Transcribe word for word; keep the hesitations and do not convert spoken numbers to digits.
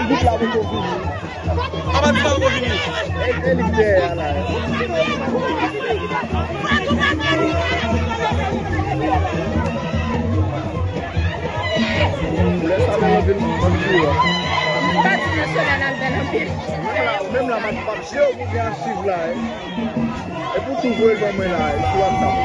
Gwoup la poko vini. Apa di poko vini? E, e li dèyè a la. Lè sa bèl anpil, anpil wi. Pa di nasyonal al bèl anpil. Menm la, menm la, m ap, m ap jere ou pou gen achiv la, wi. Epi w tou voye l ban mwen la, sou WhatsApp.